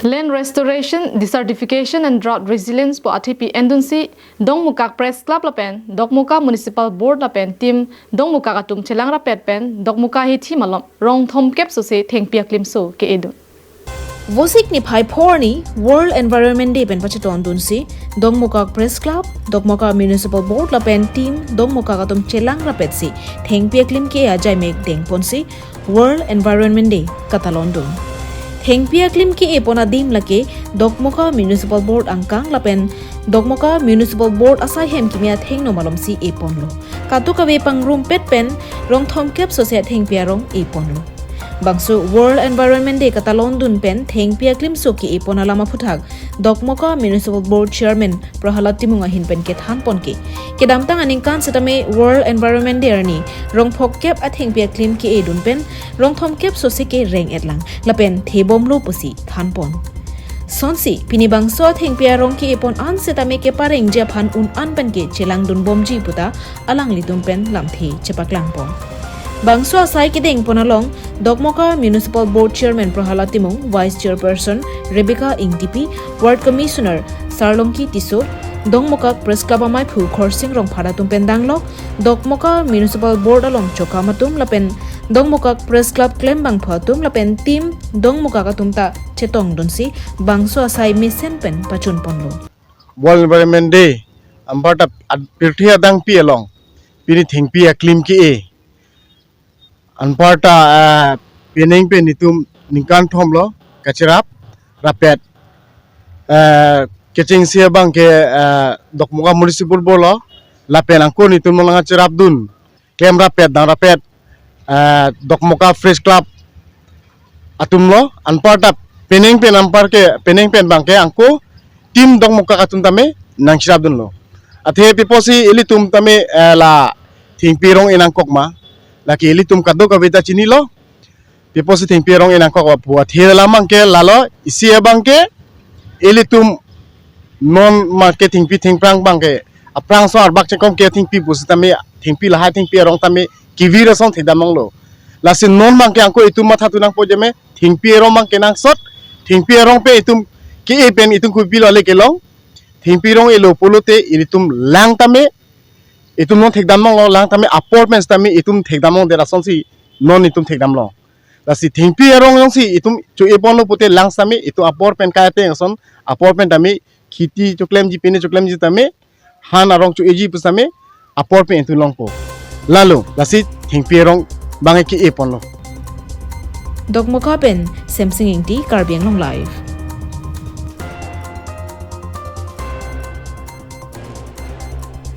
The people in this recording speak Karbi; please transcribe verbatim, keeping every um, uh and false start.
Land Restoration, Desertification and Drought Resilience pu athepi endunsi Dongmukak Press Club lapen Dokmoka Municipal Board lapen Team Dongmukak atum chelang rapet pen Dokmoka hithi malom rong thomkep sose thengpi aklimso ke-edun. Vosik niphai phor arni World Environment Day pen pachetongdunsi Dongmukak Press Club, Dokmoka Municipal Board lapen Team Dongmukak atum chelang rapetsi thengpi aklim ke-e ajaimek dengponsi World Environment Day katalondun. Thengpi aklim ke-epon adim lake Dokmoka Municipal Board angkang lapen Dokmoka Municipal Board asai hem kimi athengno malomsi eponlo. Kadokave pangrumpet pen rong thomkep sose thengpi arong eponlo. Bangso World Environment Day katalondun pen thengpi aklimso ke-epon alam aphuthak Dokmoka Municipal Board Chairman Prahalad Timung ahin pen kethanpon ke, kedamtang aningkan setame World Environment Day arni rong phokep athengpi aklim ke-edun pen rong thomkep sose ke reng-etlang lapen thebomlo pusi thanpon. Sonsi pini bangso athengpi arong ke-epon an setame keparengji aphan un-an pen ke chelangdunbomji puta alanglitum pen lamthe chepaklangpon. Bangso asai kedengpon along Dokmoka Municipal Board Chairman Prahalad Timung, Vice Chairperson Rebecca Ingtipi, Ward Commissioner Sarlongki Tisso, Dongmukak Press Club amaiphu Khorsing Rongphar atum pen danglok, Dokmoka Municipal Board along chokam atum lapen Dongmukak Press Club klembangphu atum lapen Team Dongmukak atum ta chetongdunsi bangso asai mesen pen pachunponlo. World Environment Day anparta ad-, pirthe adangpi along pini thengpi aklim ke-e. Anparta, ah, penang pen itum ningkan thomlo kacherap rapet, ah, kechengsi abang ke, ah, Dokmoka Municipal Board lo lapen angko nitum nangcherapdun klem rapet dang rapet, ah, Dokmoka Press Club atumlo. Anparta penang pen anpar ke penang pen abang ke angko Team Dongmukak atum tame nangcherapdunlo. Athe piposi ilitum tame, eh, la thengpi arong enangkok ma, lake ilitum kadokave ta chinilo. Piposi thengpi arong enangkok pu athe lamang ke lalo isi abang ke ilitum non ma ke thengpi thengphrang abang ke aphrangso arbak chekom ke thengpi pusitame thengpi lahai thengpi arong tame kevir ason thekdamlonglo. Lasi non abang ke angko itum matha tunangpo jeme thengpi arong abang ke nangsot, thengpi arong pen itum ke-e pen itum kopilo le kelong, thengpi arong elo pulote ilitum lang tame itum non thekdamlonglo, lang tame apor pen tame itum thekdamlongdet asonsi non itum thekdamlong. Lasi thengpi arong jongsi itum cho-eponlo pute lang tame itum apor pen kai ateng ason apor pen tame kheti choklemji pine choklemji tame han arong cho-eji pusitame apor pen itum longpo. Lalo lasi thengpi arong abang ke-eponlo. Dokmoka pen Semsing Ingti, Karbi Anglong Live.